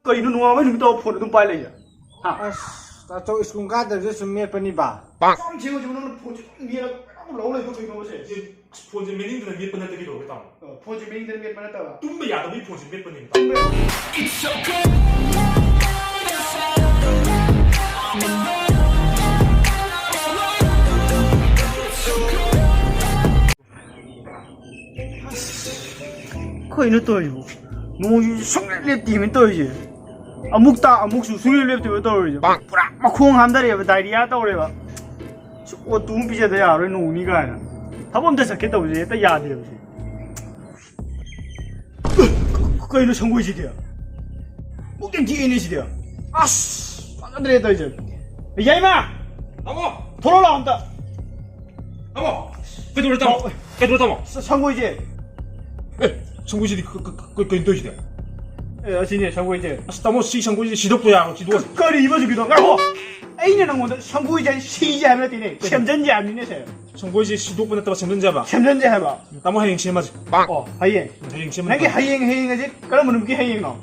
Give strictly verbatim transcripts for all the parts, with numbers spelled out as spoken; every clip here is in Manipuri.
ꯀꯩꯅꯣ ꯅꯣꯡꯉꯥꯟꯕ ꯅꯨꯃꯤꯠ ꯇꯥꯕ ꯐꯣꯟ ꯑꯗꯨꯝ ꯄꯥꯏ ꯂꯩꯁꯦ? ꯍꯥ? ꯑꯁ, ꯇꯥꯆꯧ ꯁ꯭ꯀꯨꯜ ꯀꯥꯗꯕꯁꯦ ꯁꯨꯝ ꯃꯦꯠꯄꯅꯤꯕ꯫ ꯄꯥꯛ ꯌꯥꯝ ꯊꯦꯡꯉꯁꯤ ꯅꯪꯅ ꯐꯣꯟꯁꯦ ꯑꯗꯨꯝ ꯃꯦꯠꯂꯒ ꯑꯗꯨꯝ ꯂꯧ ꯂꯩꯕ ꯀꯩꯅꯣꯕꯁꯦ? ꯑꯁ, ꯐꯣꯟꯁꯦ ꯃꯦꯠꯅꯤꯡꯗꯅ ꯃꯦꯠꯄ ꯅꯠꯇꯕꯤꯗꯣ ꯇꯥꯃꯣ꯫ ꯑ, ꯐꯣꯟꯁꯦ ꯃꯦꯠꯅꯤꯡꯗꯅ ꯃꯦꯠꯄ ꯅꯠꯇꯕ? ꯇꯨꯝꯕ ꯌꯥꯗꯕꯒꯤ ꯐꯣꯟꯁꯦ ꯃꯦꯠꯄꯅꯦꯕ꯫ ꯇꯨꯝꯕ ꯀꯩꯅꯣ ꯇꯧꯔꯤꯕꯨ? ꯅꯣꯡꯁꯤ ꯁꯨꯡꯂꯦꯞ ꯂꯦꯞꯇꯦꯃꯤ ꯇꯧꯔꯤꯁꯦ꯫ ꯑꯃꯨꯛ ꯇꯥ, ꯑꯃꯨꯛꯁꯨ ꯁꯨꯡꯂꯦꯞ ꯂꯦꯞꯇꯦꯕ ꯇꯧꯔꯤꯁꯦ꯫ ꯄꯨꯔꯥ ꯃꯈꯣꯡ ꯍꯥꯝꯊꯔꯛꯑꯦꯕ, ꯗꯥꯏꯔꯤꯌꯥ ꯇꯧꯔꯦꯕ꯫ ꯑꯣꯇꯨ ꯑꯃ ꯄꯤꯖꯗ ꯌꯥꯔꯣꯏ ꯅꯣꯡꯅꯤ ꯀꯥꯏꯅ꯫ ꯊꯕꯛ ꯑꯝꯇ ꯆꯠꯀꯦ ꯇꯧꯕꯁꯦ ꯍꯦꯛꯇ ꯌꯥꯗꯦꯕ ꯁꯦ꯫ ꯀꯩꯅꯣ ꯁꯪꯒꯣꯏꯁꯤꯗꯤ? ꯃꯨꯛꯇ ꯊꯤꯛꯑꯦꯅꯦ ꯁꯤꯗꯤ꯫ ꯑꯁ, ꯐꯖꯗ꯭ꯔꯦ ꯇꯧꯔꯤꯁꯦ꯫ ꯌꯥꯏꯃ! ꯇꯥꯃꯣ! ꯊꯣꯛꯂꯛꯑꯣ ꯂꯥꯛꯑꯣ ꯑꯝꯇ꯫ ꯇꯥꯃꯣ! ꯀꯩꯗꯧꯔꯦ ꯇꯥꯃꯣ? ꯇꯥꯃꯣ! ꯀꯩꯗꯧꯔꯦ ꯇꯥꯃꯣ? ꯁ-, ꯁꯪꯒꯣꯏꯁꯦ꯫ ꯑꯦ, ꯁꯪꯒꯣꯏꯁꯤꯗꯤ ꯀ-, ꯀ-, ꯀ-, ꯀꯩꯅꯣ ꯇꯧꯔꯤꯁꯤꯗꯤ? ꯑꯦ, ꯑꯁꯤꯅꯦ ꯁꯪꯒꯣꯏꯁꯦ꯫ ꯑꯁ, ꯇꯥꯃꯣ, ꯁꯤ ꯁꯪꯒꯣꯏꯁꯦ ꯁꯤꯗꯣꯛꯄ ꯌꯥꯔꯣꯏ, ꯁꯤꯗꯣꯛꯑꯁꯤ꯫ ꯀ-, ꯀꯔꯤꯕ ꯍꯧꯖꯤꯛꯀꯤꯗꯣ? ꯉꯥꯏꯈꯣ! ꯑꯩꯅ ꯅꯉꯣꯟꯗ ꯁꯪꯒꯣꯏꯁꯦ ꯁꯤꯁꯦ ꯍꯥꯏꯕ ꯅꯠꯇꯦꯅꯦ, ꯀꯩꯅꯣ? ꯁꯦꯝꯖꯟꯁꯦ ꯍꯥꯏꯕꯅꯤꯅꯦ ꯁꯦ꯫ ꯁꯪꯒꯣꯏꯁꯦ ꯁꯤꯗꯣꯛꯄ ꯅꯠꯇꯕ ꯁꯦꯝꯖꯟꯁꯦ ꯍꯥꯏꯕ? ꯁꯦꯝꯖꯟꯁꯦ ꯍꯥꯏꯕ꯫ ꯇꯥꯃꯣ, ꯍꯌꯦꯡ ꯁꯦꯝꯃꯁꯦ꯫ ꯑꯣ, ꯍꯌꯦꯡ꯫ ꯍꯌꯦꯡ ꯁꯦꯝꯃꯁꯦ꯫ ꯅꯪꯒꯤ ꯍꯌꯦꯡ, ꯍꯌꯦꯡ ꯑꯁꯦ ꯀꯔꯝꯕ ꯅꯨꯃꯤꯠꯀꯤ ꯍꯌꯦꯡꯅꯣ?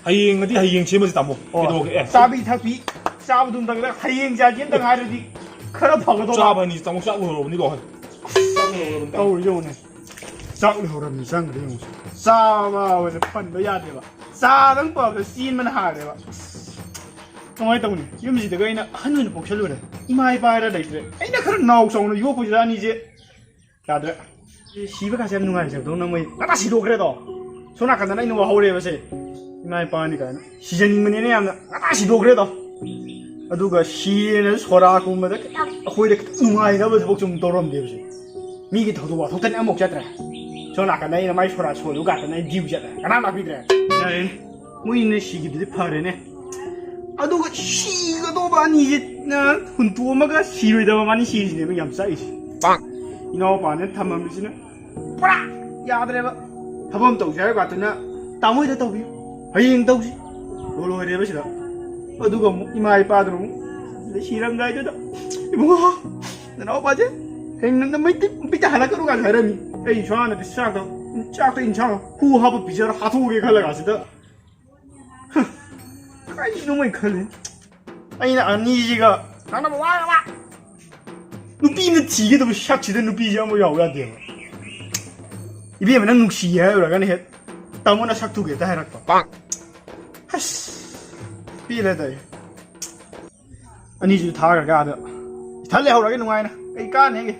ꯍꯌꯦꯡꯉꯗꯤ ꯍꯌꯦꯡ ꯁꯦꯝꯃꯁꯤ ꯇꯥꯃꯣ꯫ ꯑꯣ, ꯀꯩꯗꯧꯔꯒꯦ? ꯑꯦ꯫ ꯆꯥꯕꯤ ꯊꯛꯄꯤ, ꯆꯥꯕꯗꯨꯝꯇꯪꯗ ꯍꯌꯦꯡ ꯆꯥꯁꯤ ꯑꯝꯇ ꯉꯥꯏꯔꯗꯤ ꯈꯔ ꯐꯒꯗꯧꯕ꯫ ꯆꯥꯕꯅꯤ ꯇꯥꯃꯣ, ꯆꯥꯛ ꯂꯣꯏꯍꯧꯔꯕꯅꯤꯀꯣ꯫ ꯆꯥꯛ ꯂꯣꯏꯍꯧꯔꯕꯅꯤ ꯇꯥꯃꯣ꯫ ꯇꯧꯔꯤꯁꯦ ꯌꯦꯡꯉꯨꯅꯦ꯫ ꯆꯥꯛ ꯂꯣꯏꯍꯧꯔꯕꯅꯤ, ꯆꯪꯈ꯭ꯔꯦ ꯌꯦꯡꯉꯨꯁꯦ꯫ ꯆꯥꯕ ꯍꯥꯏꯕꯁꯦ ꯄꯟꯕ ꯌꯥꯗꯦꯕ꯫ ꯆꯥꯗꯪ ꯄꯜꯂꯕꯗ ꯆꯦꯟꯕꯅ ꯍꯥꯜꯂꯦꯕ꯫ ꯑꯁ, ꯀꯃꯥꯏꯅ ꯇꯧꯅꯤ? ꯌꯨꯝꯁꯤꯗꯒ ꯑꯩꯅ ꯑꯍꯟ ꯑꯣꯏꯅ ꯄꯣꯛꯁꯜꯂꯨꯔꯦ꯫ ꯏꯃꯥ ꯏꯄꯥ ꯍꯥꯏꯔ ꯂꯩꯇ꯭ꯔꯦ꯫ ꯑꯩꯅ ꯈꯔ ꯅꯥꯎ ꯆꯥꯎꯅ ꯌꯣꯛꯄꯁꯤꯗ ꯑꯅꯤꯁꯦ ꯌꯥꯗ꯭ꯔꯦ꯫ ꯁꯤꯕ ꯀꯥꯁꯦ ꯌꯥꯝ ꯅꯨꯡꯉꯥꯏꯖꯕꯗꯧꯅ ꯃꯣꯏ ꯉꯟꯇꯥ ꯁꯤꯗꯣꯛꯈ꯭ꯔꯦꯗꯣ꯫ ꯁꯣꯝ ꯅꯥꯀꯟꯗꯅ ꯑꯩꯅ ꯋꯥꯍꯧꯔꯦꯕꯁꯦ꯫ ꯏꯃꯥ ꯏꯄꯥꯅꯤ ꯀꯥꯏꯅ ꯁꯤꯖꯅꯤꯡꯕꯅꯤꯅ ꯌꯥꯝꯅ ꯉꯟꯇꯥ ꯁꯤꯗꯣꯛꯈ꯭ꯔꯦꯗꯣ꯫ ꯑꯗꯨꯒ ꯁꯤꯔꯦꯅ ꯁꯣꯔꯥ ꯀꯨꯝꯕꯗ ꯈꯤꯇꯪ ꯑꯩꯈꯣꯏꯗ ꯈꯤꯇꯪ ꯅꯨꯡꯉꯥꯏꯅꯕ ꯊꯕꯛꯁꯨ ꯑꯃꯨꯛ ꯇꯧꯔꯝꯗꯦꯕꯁꯦ꯫ ꯃꯤꯒꯤ ꯊꯧꯗꯣꯛ ꯋꯥꯊꯣꯛꯇꯅꯤ ꯑꯃꯨꯛ ꯆꯠꯇ꯭ꯔꯦ꯫ ꯁꯣꯝ ꯅꯥꯀꯟꯗ ꯑꯩꯅ ꯃꯥꯏ ꯁꯣꯔꯥ ꯁꯣꯜꯂꯨ ꯀꯥꯟꯗꯅ ꯑꯩ ꯗ꯭ꯌꯨ ꯆꯠꯂꯦ꯫ ꯀꯅꯥꯝ ꯂꯥꯛꯄꯤꯗ꯭ꯔꯦ꯫ ꯌꯥꯔꯦꯅꯦ꯫ ꯃꯣꯏꯅ ꯁꯤꯈꯤꯕꯗꯨꯗꯤ ꯐꯔꯦꯅꯦ꯫ ꯑꯗꯨꯒ ꯁꯤꯒꯗꯧꯕ ꯑꯅꯤꯁꯦ, ꯑ, ꯍꯨꯟꯇꯣꯛꯑꯝꯃꯒ ꯁꯤꯔꯣꯏꯗꯕ ꯃꯥꯅꯤ ꯁꯤꯔꯤꯁꯤꯅꯦꯕ ꯌꯥꯝ ꯆꯥꯛꯏꯁꯦ꯫ ꯄꯥꯛ! ꯏꯅꯥꯎꯄꯥꯅ ꯊꯝꯃꯝꯃꯤꯁꯤꯅ ꯄꯨꯔꯥ ꯌꯥꯗ꯭ꯔꯦꯕ꯫ ꯊꯕꯛ ꯑꯃ ꯇꯧꯁꯦ ꯍꯥꯏꯕ ꯀꯥꯟꯗꯅ ꯇꯥꯃꯣꯏꯗ ꯇꯧꯕꯤꯌꯨ, ꯍꯌꯦꯡ ꯇꯧꯁꯤ꯫ ꯂꯣꯏꯔꯦꯕ ꯁꯤꯗ꯫ ꯑꯗꯨꯒ ꯑꯃꯨꯛ ꯏꯃꯥ ꯏꯄꯥꯗꯨꯅ ꯑꯃꯨꯛ ꯁꯤꯔꯝꯗꯥꯏꯗꯨꯗ, "ꯏꯕꯨꯡꯉꯣ, ꯅꯅꯥꯎꯄꯥꯁꯦ ꯍꯌꯦꯡ ꯅꯪ ꯅꯃꯩ ꯇꯤꯛ ꯄꯤꯛꯇ ꯍꯜꯂꯛꯀꯅꯨ" ꯀꯥꯏꯅ ꯍꯥꯏꯔꯝꯃꯤ꯫ ꯑꯩ ꯁꯣꯝꯗ ꯆꯥꯛꯇ, ꯆꯥꯛꯇ ꯏꯟꯁꯥꯡ ꯍꯨ ꯍꯥꯞꯄ ꯄꯤꯖꯔ ꯍꯥꯠꯇꯣꯛꯑꯒꯦ ꯈꯜꯂꯒ ꯁꯤꯗ ꯀꯔꯤꯅꯣ ꯃꯣꯏ ꯈꯜꯂꯤ? ꯑꯩꯅ ꯑꯅꯤꯁꯤꯒ ꯉꯥꯡꯅꯕ ꯋꯥꯔꯕ? ꯅꯨꯄꯤ ꯑꯃ ꯊꯤꯒꯦ ꯇꯧꯕ ꯁꯛꯁꯤꯗ ꯅꯨꯄꯤꯁꯦ ꯑꯃ ꯌꯥꯎ ꯌꯥꯗꯦꯕ꯫ ꯏꯕꯦꯝꯃ, ꯅꯪ ꯅꯨꯡꯁꯤꯌꯦ ꯍꯥꯏꯔꯨꯔꯒꯅ ꯍꯦꯛ ꯇꯥꯃꯣꯅ ꯁꯛꯇꯨꯒ ꯍꯦꯛꯇ ꯍꯥꯏꯔꯛꯄ꯫ ꯑꯁ, ꯄꯦꯜꯂꯦ ꯇꯧꯔꯤꯁꯦ꯫ ꯑꯅꯤꯁꯨ ꯊꯥꯈ꯭ꯔꯒ ꯑꯥꯗ ꯏꯊꯟ ꯂꯩꯍꯧꯔꯒꯦ ꯅꯨꯡꯉꯥꯏꯅ꯫ ꯀꯩ ꯀꯥꯟꯅꯦꯒꯦ?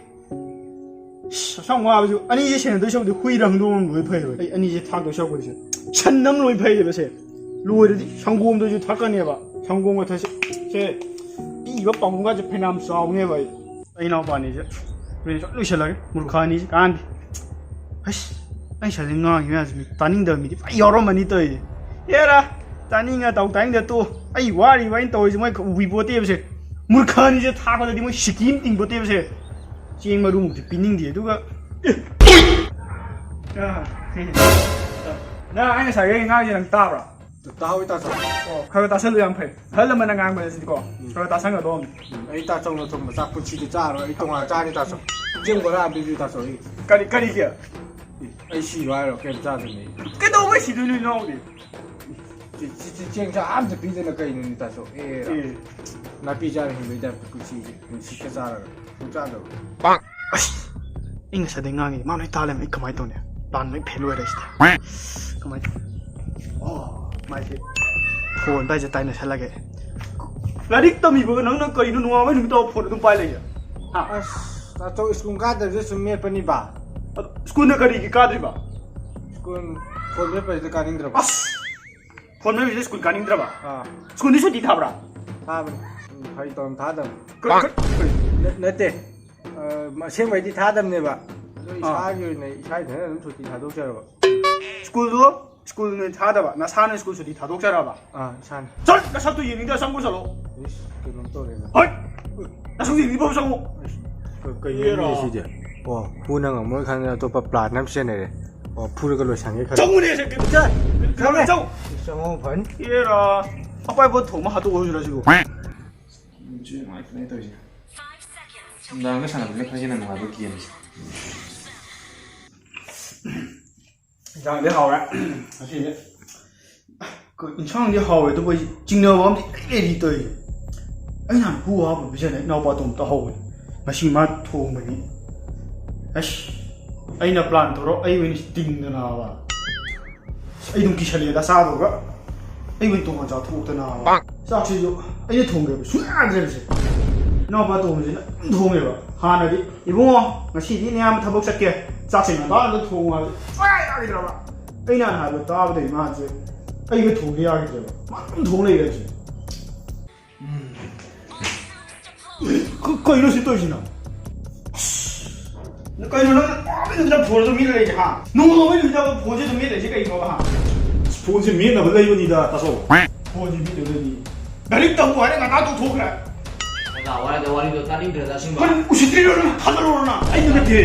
ꯑꯁ, ꯑꯁꯨꯛ ꯋꯥꯕꯁꯨ ꯑꯅꯤꯁꯦ ꯁꯦꯟꯅꯗꯣꯏ ꯁꯔꯨꯛꯇꯤ ꯍꯨꯏꯔ ꯍꯪꯗꯣꯡ ꯑꯃ ꯂꯣꯏ ꯐꯩꯕ꯫ ꯑꯩ ꯑꯅꯤꯁꯦ ꯊꯥꯛꯇꯣꯏ ꯁꯔꯨꯛꯄꯨꯗꯤ ꯁꯟ ꯑꯃ ꯂꯣꯏ ꯐꯩꯌꯦꯕ ꯁꯦ꯫ ꯂꯣꯏꯔꯗꯤ ꯁꯪꯒꯣꯝꯗꯁꯨ ꯊꯛꯀꯅꯦꯕ꯫ ꯁꯪꯒꯣꯝꯒ ꯊꯛꯁꯦ꯫ ꯁꯦ, ꯄꯤꯕ ꯄꯥꯝꯕꯝꯒꯁꯦ ꯐꯩꯅꯥꯝ ꯆꯥꯎꯅꯦꯕ ꯑꯩ꯫ ꯑꯩ ꯏꯅꯥꯎꯄꯥ ꯑꯅꯤꯁꯦ ꯍꯣꯔꯦꯟ ꯁꯨꯝ ꯂꯣꯏꯁꯤꯜꯂꯒꯦ꯫ ꯃꯨꯔꯈꯥ ꯑꯅꯤꯁꯦ ꯀꯥꯟꯗꯦ꯫ ꯑꯁ, ꯑꯩ ꯉꯁꯥꯏꯗꯩ ꯉꯥꯡꯉꯤ ꯃꯌꯥꯝꯁꯦ ꯃꯤ ꯇꯥꯅꯤꯡꯗꯕ ꯃꯤꯗꯤ ꯐꯖ ꯌꯥꯎꯔꯝꯃꯅꯤ ꯇꯧꯔꯤꯁꯦ꯫ ꯑꯦꯔꯥ, ꯇꯥꯅꯤꯡꯉ ꯇꯧ, ꯇꯥꯅꯤꯡꯗ ꯇꯣ꯫ ꯑꯩ ꯋꯥꯔꯤꯕ ꯑꯩꯅ ꯇꯧꯔꯤꯁꯦ ꯃꯣꯏ ꯎꯕꯤꯄꯣꯠꯇꯦꯕꯁꯦ꯫ ꯃꯨꯔꯈꯥ ꯑꯅꯤꯁꯦ ꯊꯥꯛꯄꯗꯗꯤ ꯃꯣꯏ ꯁꯤꯀꯤ ꯑꯃ ꯇꯤꯡꯄꯣꯠꯇꯦꯕꯁꯦ꯫ ꯆꯦꯡ ꯃꯔꯨꯃꯨꯛꯇꯤ ꯄꯤꯅꯤꯡꯗꯦ, ꯑꯗꯨꯒ ꯑ, ꯅꯪ ꯑꯩ ꯉꯁꯥꯏꯒꯤ ꯉꯥꯡꯁꯦ ꯅꯪ ꯇꯥꯕ꯭ꯔꯥ? ꯇꯥꯍꯧꯏ ꯇꯥꯆꯧ꯫ ꯑꯣ, ꯈꯔ ꯈꯔ ꯇꯥꯁꯜꯂꯨ, ꯌꯥꯝ ꯐꯩ꯫ ꯑꯍꯜ ꯂꯃꯟꯅ ꯉꯥꯡꯕꯁꯤꯗꯤꯀꯣ, ꯎꯝ꯫ ꯈꯔ ꯈꯔ ꯇꯥꯁꯟꯒꯗꯧꯕꯅꯤ꯫ ꯎꯝ, ꯑꯩ ꯇꯥꯆꯧꯅ ꯊꯣꯡꯕ ꯆꯥꯛ ꯄꯨꯟꯁꯤꯗꯤ ꯆꯥꯔꯣꯏ꯫ ꯑꯩ ꯇꯣꯉꯥꯟ ꯆꯥꯅꯤ ꯇꯥꯆꯧ꯫ ꯆꯦꯡ ꯕꯣꯔꯥ ꯑꯃ ꯄꯤꯕꯤꯌꯨ ꯇꯥꯆꯧ ꯑꯩ꯫ ꯀꯔꯤ, ꯀꯔꯤꯒꯤ? ꯑꯩ ꯁꯤꯔꯣ ꯍꯥꯏꯔꯣ? ꯀꯩꯝ ꯆꯥꯗꯕꯅꯤ꯫ ꯀꯩꯗꯧꯕꯩ ꯁꯤꯗꯣꯏꯅꯣ ꯏꯅꯥꯎꯗꯤ? ꯆꯦ-, ꯆꯦ-, ꯆꯦ-, ꯆꯦꯡ ꯆꯥꯛ ꯑꯝꯇ ꯄꯤꯗꯅ ꯀꯩꯅꯣꯅꯦ ꯇꯥꯆꯧ? ꯑꯦ, ꯑꯦ꯫ ꯅꯥꯄꯤ ꯆꯥꯔ ꯍꯤꯡꯕꯩ ꯇꯥꯏꯞꯇ ꯄꯨꯟꯁꯤꯁꯦ ꯅꯨꯡꯁꯤꯠꯀ ꯆꯥꯔꯒ ꯄꯨꯡꯆꯥꯗꯕ꯫ ꯑꯁ! ꯑꯩ ꯉꯁꯥꯏꯗꯩ ꯉꯥꯡꯉꯤ, ꯃꯥ ꯂꯣꯏ ꯇꯥ ꯂꯩꯔꯝꯃꯦ꯫ ꯑꯩ ꯀꯃꯥꯏ ꯇꯧꯅꯤ? ꯄ꯭ꯂꯥꯟ ꯂꯣꯏ ꯐꯦꯜ ꯑꯣꯏꯔꯦ ꯁꯤꯗꯤ꯫ ꯀꯃꯥꯏ ꯇꯧꯅꯤ? ꯑꯣ, ꯃꯥꯏꯁꯦ ꯐꯣꯟꯗ ꯑꯩꯁꯦ ꯇꯥꯏꯅꯁꯜꯂꯒꯦ꯫ ꯂꯥꯏꯔꯤꯛ ꯇꯝꯃꯤꯕꯒ ꯅꯪꯅ ꯀꯩꯅꯣ ꯅꯣꯡꯉꯥꯟꯕ ꯅꯨꯃꯤꯠ ꯇꯥꯕ ꯐꯣꯟ ꯑꯗꯨꯝ ꯄꯥꯏ ꯂꯩꯁꯦ? ꯍꯥ? ꯑꯁ, ꯇꯥꯆꯧ, ꯁ꯭ꯀꯨꯜ ꯀꯥꯗꯕꯁꯦ ꯁꯨꯝ ꯃꯦꯠꯄꯅꯤꯕ꯫ ꯑꯗꯣ ꯁ꯭ꯀꯨꯜꯅ ꯀꯔꯤꯒꯤ ꯀꯥꯗ꯭ꯔꯤꯕ? ꯁ꯭ꯀꯨꯜ ꯐꯣꯟ ꯃꯦꯠꯄꯁꯤꯗ ꯀꯥꯅꯤꯡꯗ꯭ꯔꯕ꯫ ꯑꯁ! ꯐꯣꯟ ꯃꯦꯠꯄꯁꯤꯗ ꯁ꯭ꯀꯨꯜ ꯀꯥꯅꯤꯡꯗ꯭ꯔꯕ? ꯑꯥ꯫ ꯁ꯭ꯀꯨꯜꯗꯤ ꯁꯨꯇꯤ ꯊꯥꯕ꯭ꯔꯥ? ꯊꯥꯕꯅꯤ꯫ ꯎꯝ, ꯐꯥꯒꯤ ꯇꯧꯔꯝ ꯊꯥꯗꯕꯅꯤ꯫ ꯀ-, ꯀ-, ꯀ-, ꯅ-, ꯅꯠꯇꯦ꯫ ꯑ, ꯑꯁꯦꯡꯕꯩꯗꯤ ꯊꯥꯗꯕꯅꯦꯕ꯫ ꯑꯗꯣ ꯑꯥ꯫ ꯏꯁꯥꯒꯤ ꯑꯣꯏꯅ ꯏꯁꯥ ꯏꯊꯟꯗ ꯑꯗꯨꯝ ꯁꯨꯇꯤ ꯊꯥꯗꯣꯛꯆꯔꯕ꯫ ꯁ꯭ꯀꯨꯜꯗꯣ ꯁ꯭ꯀꯨꯜꯅ ꯊꯥꯗꯕ, ꯅꯁꯥꯅ ꯁ꯭ꯀꯨꯜ ꯁꯨꯇꯤ ꯊꯥꯗꯣꯛꯆꯔꯕ? ꯑꯥ, ꯏꯁꯥꯅ꯫ ꯆꯠ! ꯅꯁꯛꯇꯨ ꯌꯦꯡꯅꯤꯡꯗꯦ, ꯆꯪꯉꯨ ꯆꯠꯂꯣ꯫ ꯏꯁ, ꯀꯩꯅꯣꯝ ꯇꯧꯔꯦꯅ꯫ ꯍꯣꯏ! ꯅꯁꯛꯇꯨ ꯌꯦꯡꯅꯤꯡꯗꯕ ꯆꯪꯉꯨ꯫ ꯏꯁ, ꯀ-, ꯀꯩꯅꯣꯅꯦ ꯍꯦꯔꯥ꯫ ꯁꯤꯗꯤ? ꯑꯣ, ꯐꯨꯅ ꯉꯝꯃꯣꯏ ꯈꯪꯗꯅ ꯑꯇꯣꯞꯄ ꯄ꯭ꯂꯥꯟ ꯑꯃ ꯁꯤꯖꯤꯟꯅꯔꯦ꯫ ꯑꯣ, ꯐꯨꯔꯒ ꯂꯣꯏꯁꯟꯒꯦ ꯈꯜꯂꯦ꯫ ꯆꯪꯉꯨꯅꯦ, ꯁꯦ, ꯀꯩꯅꯣ ꯆꯠ! ꯀꯩꯅꯣ ꯆꯪꯉꯨ꯫ ꯆꯪꯉꯨ, ꯐꯅꯤ꯫ ꯍꯦꯔꯥ꯫ ꯑꯄꯥꯏꯕ ꯊꯣꯡꯕ ꯍꯥꯠꯇꯣꯛꯑꯣ ꯁꯤꯔ ꯁꯤꯕꯨ꯫ ꯅꯨꯡꯉꯥꯏꯇ꯭ꯔꯦ ꯇꯧꯔꯤꯁꯦ꯫ ꯅꯨꯡꯗꯥꯡꯗ ꯁꯥꯟꯅꯕꯁꯤꯅ ꯈꯔ ꯍꯦꯟꯅ ꯅꯨꯡꯉꯥꯏꯕ ꯒꯦꯝꯁꯦ꯫ ꯏꯟꯖꯥꯡꯗꯤ ꯍꯥꯎꯔꯦ ꯉꯁꯤꯗꯤ꯫ ꯀ- ꯏꯟꯁꯥꯡꯗꯤ ꯍꯥꯎꯋꯦ, ꯑꯗꯨꯕꯨ ꯑꯩꯁꯦ ꯆꯤꯡꯅꯕ ꯑꯃꯗꯤ ꯏꯂꯩ ꯂꯩꯔꯤ ꯇꯧꯔꯤꯁꯦ꯫ ꯑꯩꯅ ꯍꯥꯟꯅ ꯍꯨ ꯍꯥꯞꯄ ꯄꯤꯖꯅ ꯏꯅꯥꯎꯄꯥ ꯑꯇꯣꯝꯕꯗ ꯍꯧꯕꯅꯤ꯫ ꯉꯁꯤ ꯃꯥ ꯊꯣꯡꯕꯅꯤ꯫ ꯑꯁ, ꯑꯩꯅ ꯄ꯭ꯂꯥꯟ ꯇꯧꯔ ꯑꯩ ꯑꯣꯏꯅ ꯇꯤꯡꯗꯅꯕ꯫ ꯑꯩ ꯑꯗꯨꯝ ꯀꯤꯁꯜꯂꯛꯑꯦꯗ ꯆꯥꯗꯧꯒ꯫ ꯑꯩ ꯑꯣꯏꯅ ꯇꯣꯉꯥꯟ ꯆꯥꯊꯣꯛꯇꯅꯕ꯫ ꯆꯥꯛꯁꯤꯁꯨ ꯑꯩꯅ ꯊꯣꯡꯒꯦꯕ ꯁꯨꯡꯌꯥ ꯌꯥꯗ꯭ꯔꯦꯕꯁꯦ꯫ ꯏꯅꯥꯎꯄꯥ ꯑꯇꯣꯝꯕꯁꯤꯅ ꯑꯗꯨꯝ ꯊꯣꯡꯉꯦꯕ꯫ ꯍꯥꯟꯅꯗꯤ, "ꯏꯕꯨꯡꯉꯣ, ꯉꯁꯤꯗꯤ ꯅꯌꯥꯝꯕ ꯊꯕꯛ ꯆꯠꯀꯦ, ꯆꯥꯛꯁꯦ ꯉꯟꯇꯥꯅ ꯊꯣꯡꯉꯨ" ꯍꯥꯏꯕ ꯁꯨꯡꯌꯥ ꯌꯥꯈꯤꯗ꯭ꯔꯕ꯫ ꯑꯩꯅ ꯍꯥꯟꯅ ꯍꯥꯏꯕ ꯇꯥꯕꯗꯒꯤ ꯃꯥꯁꯦ ꯑꯩꯒ ꯊꯣꯡꯕ ꯌꯥꯈꯤꯗ꯭ꯔꯦꯕ꯫ ꯃꯥ ꯑꯗꯨꯝ ꯊꯣꯡ ꯂꯩꯔꯦ ꯍꯧꯖꯤꯛ꯫ ꯎꯝ꯫ ꯀ-, ꯀꯩꯅꯣ ꯁꯤ ꯇꯧꯔꯤꯁꯤꯅ? ꯑꯁ! ꯀꯩꯅꯣ ꯅꯪ ꯅꯨꯃꯤꯠꯇ ꯐꯣꯟ ꯑꯗꯨꯝ ꯃꯦꯠ ꯂꯩꯔꯤꯁꯦ, ꯍꯥ? ꯅꯣꯡꯃ ꯅꯣꯡꯃꯒꯤ ꯅꯨꯃꯤꯠꯇ ꯐꯣꯟꯁꯦ ꯑꯗꯨꯝ ꯃꯦꯠ ꯂꯩꯔꯤꯁꯦ ꯀꯩꯒꯤꯅꯣꯕ, ꯍꯥ? ꯐꯣꯟꯁꯦ ꯃꯦꯠꯅꯕ ꯂꯩꯕꯅꯤꯗ, ꯇꯥꯆꯧ꯫ ꯐꯣꯟꯁꯦ ꯃꯦꯠꯅꯕ ꯂꯩꯕꯅꯤ꯫ ꯂꯥꯏꯔꯤꯛ ꯇꯝꯃꯨ ꯍꯥꯏꯔ ꯉꯟꯇꯥ ꯇꯣꯛꯊꯣꯛꯈ꯭ꯔꯦ꯫ ꯑꯣꯖꯥ, ꯋꯥꯔꯤꯗꯣ, ꯋꯥꯔꯤꯗꯣ ꯇꯥꯅꯤꯡꯗ꯭ꯔꯦꯗ, ꯑꯁꯦꯡꯕ꯫ ꯀꯩꯅꯣ ꯎꯁꯤꯠꯇ꯭ꯔꯤꯔꯣ ꯅꯪ? ꯊꯥꯖꯜꯂꯣꯔꯣ ꯅꯪ? ꯑꯩ ꯅꯠꯇꯦ꯫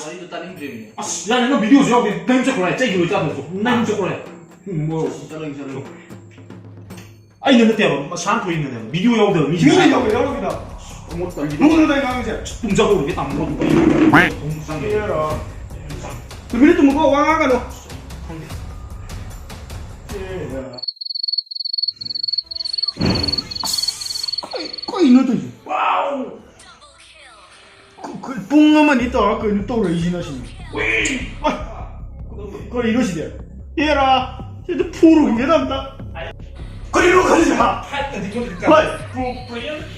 ꯋꯥꯔꯤꯗꯣ ꯇꯥꯅꯤꯡꯗ꯭ꯔꯦꯃꯤ꯫ ꯑꯁ, ꯌꯥꯔꯦ, ꯅꯪ ꯚꯤꯗꯤꯑꯣꯁꯨ ꯌꯥꯎꯗꯦ꯫ ꯅꯪ ꯆꯠꯈ꯭ꯔꯣ, ꯆꯩꯒꯤ ꯂꯣꯏ ꯆꯥꯗ꯭ꯔꯁꯨ꯫ ꯅꯪ ꯆꯠꯈ꯭ꯔꯣ꯫ ꯎꯝ, ꯃꯣꯔꯣꯛ꯫ ꯆꯠꯂꯒꯦ, ꯆꯠꯂꯒꯦ꯫ ꯑꯩꯅ ꯅꯠꯇꯦꯕ, ꯃꯁꯥꯅ ꯊꯣꯛꯏꯅꯅꯦꯕ, ꯚꯤꯗꯤꯑꯣ ꯌꯥꯎꯗꯕ ꯃꯤꯁꯤꯡ꯫ ꯃꯤꯅ ꯌꯥꯎꯕ ꯌꯥꯎꯔꯝꯃꯤꯗ꯫ ꯑꯃꯨꯛ ꯇꯜꯂꯤ꯫ ꯅꯉꯣꯟꯗ ꯑꯩ ꯉꯥꯡꯉꯤꯁꯦ꯫ ꯇꯨꯝꯖꯍꯧꯔꯒꯦ ꯇꯥꯃꯣ꯫ ꯑꯃꯨꯛ ꯆꯪꯉꯦ꯫ ꯄꯤꯔꯣ꯫ ꯇꯨꯃꯤꯟꯅ ꯇꯨꯝꯃꯨꯀꯣ, ꯋꯥ ꯉꯥꯡꯒꯅꯨ꯫ ꯈꯪꯗꯦ꯫ ꯑꯁ, ꯀꯩ-, ꯀꯩꯅꯣ ꯇꯧꯔꯤꯁꯦ? ꯋꯥꯎ! ꯀ-, ꯀ-, ꯄꯨꯡ ꯑꯃ ꯑꯅꯤ ꯇꯧꯔ ꯀꯩꯅꯣ ꯇꯧꯔꯛꯏꯁꯤꯅ ꯁꯤꯅꯤ? ꯎꯏ! ꯑ, ꯀꯔꯤꯅꯣ ꯁꯤꯗꯤ? ꯑꯦꯔꯥ! ꯁꯤꯗꯤ ꯐꯨꯔꯨꯈꯤꯒꯦꯗ ꯑꯝꯇ꯫ ꯀꯔꯤꯅꯣ ꯈꯜꯂꯤꯁꯦ, ꯍꯥ? ꯍꯣꯏ!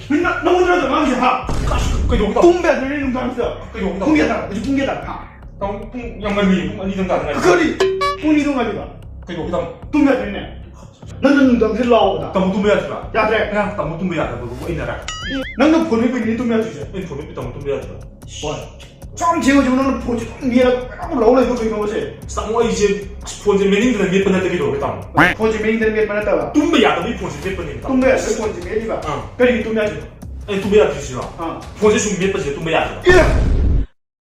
ꯅꯪ, ꯅꯪꯉꯣꯟꯗ ꯅꯠꯇ꯭ꯔꯣ ꯉꯥꯡꯉꯤꯁꯦ, ꯍꯥ? ꯀꯩꯗꯧꯕ? ꯇꯨꯝꯕ ꯌꯥꯗ꯭ꯔꯦ ꯅꯨꯡꯗꯥꯡꯁꯤꯗ꯫ ꯀꯩꯗꯧꯕ? ꯄꯨꯡ ꯀꯌꯥ ꯇꯥꯔꯦ? ꯍꯧꯖꯤꯛ ꯄꯨꯡ ꯀꯌꯥ ꯇꯥꯔꯦ, ꯍꯥ? ꯇꯥꯃꯣ, ꯄꯨꯡ ꯌꯥꯝ ꯉꯜꯂꯤ, ꯄꯨꯡ ꯑꯅꯤꯗꯪ ꯇꯥꯗ ꯉꯥꯏꯔꯤ꯫ ꯀꯔꯤ? ꯄꯨꯡ ꯑꯅꯤꯗꯪ ꯉꯜꯂꯤꯕ? ꯀꯩꯗꯧꯕ, ꯇꯥꯃꯣ? ꯇꯨꯝ ꯌꯥꯗ꯭ꯔꯦꯅꯦ꯫ ꯅꯪꯅ ꯅꯨꯡꯗꯥꯡꯁꯦ ꯂꯥꯎꯕꯗ꯫ ꯇꯥꯃꯣ ꯇꯨꯝꯕ ꯌꯥꯗ꯭ꯔꯤꯕ? ꯌꯥꯗ꯭ꯔꯦ꯫ ꯉꯔꯥꯡ ꯇꯥꯃꯣ ꯇꯨꯝꯕ ꯌꯥꯗꯕꯗꯨꯕꯨ ꯑꯩꯅꯔ? ꯅꯪꯅ ꯐꯣꯟ ꯃꯦꯠꯄꯩꯅꯤꯅꯦ ꯇꯨꯝꯕ ꯌꯥꯗ꯭ꯔꯤꯁꯦ꯫ ꯑꯩꯅ ꯐꯣꯟ ꯃꯦꯠꯄꯩ ꯇꯥꯃꯣ ꯇꯨꯝꯕ ꯌꯥꯗ꯭ꯔꯤꯕ? ꯍꯣꯏ꯫ ꯁꯨꯝ ꯊꯦꯡꯉꯁꯨ ꯅꯪꯅ ꯐꯣꯟꯁꯦ ꯑꯗꯨꯝ ꯃꯦꯠꯂꯒ ꯃꯌꯥꯝ ꯂꯧ ꯂꯩꯗꯣ ꯀꯩꯅꯣꯕꯁꯦ? ꯑꯁ, ꯇꯥꯃꯣ, ꯑꯩꯁꯦ, ꯑꯁ, ꯐꯣꯟꯁꯦ ꯃꯦꯠꯅꯤꯡꯗꯅ ꯃꯦꯠꯄ ꯅꯠꯇꯦ, ꯀꯩꯗꯧꯔꯒꯦ, ꯇꯥꯃꯣ? ꯐꯣꯟꯁꯦ ꯃꯦꯠꯅꯤꯡꯗꯅ ꯃꯦꯠꯄ ꯅꯠꯇꯕ? ꯇꯨꯝꯕ ꯌꯥꯗꯕꯒꯤ ꯐꯣꯟꯁꯦ ꯃꯦꯠꯄꯅꯦꯕ, ꯇꯥꯃꯣ꯫ ꯇꯨꯝꯕ ꯌꯥꯗꯕꯒꯤ ꯐꯣꯟꯁꯦ ꯃꯦꯠꯂꯤꯕ? ꯑꯥ꯫ ꯀꯔꯤꯒꯤ ꯇꯨꯝꯕ ꯌꯥꯗ꯭ꯔꯤꯕ? ꯑꯩ ꯇꯨꯝꯕ ꯌꯥꯗ꯭ꯔꯤꯁꯤꯔꯣ? ꯑꯥ꯫ ꯐꯣꯟꯁꯦ ꯁꯨꯝ ꯃꯦꯠꯄꯁꯤꯗ ꯇꯨꯝꯕ ꯌꯥꯗ꯭ꯔꯤꯕ? ꯑꯦ!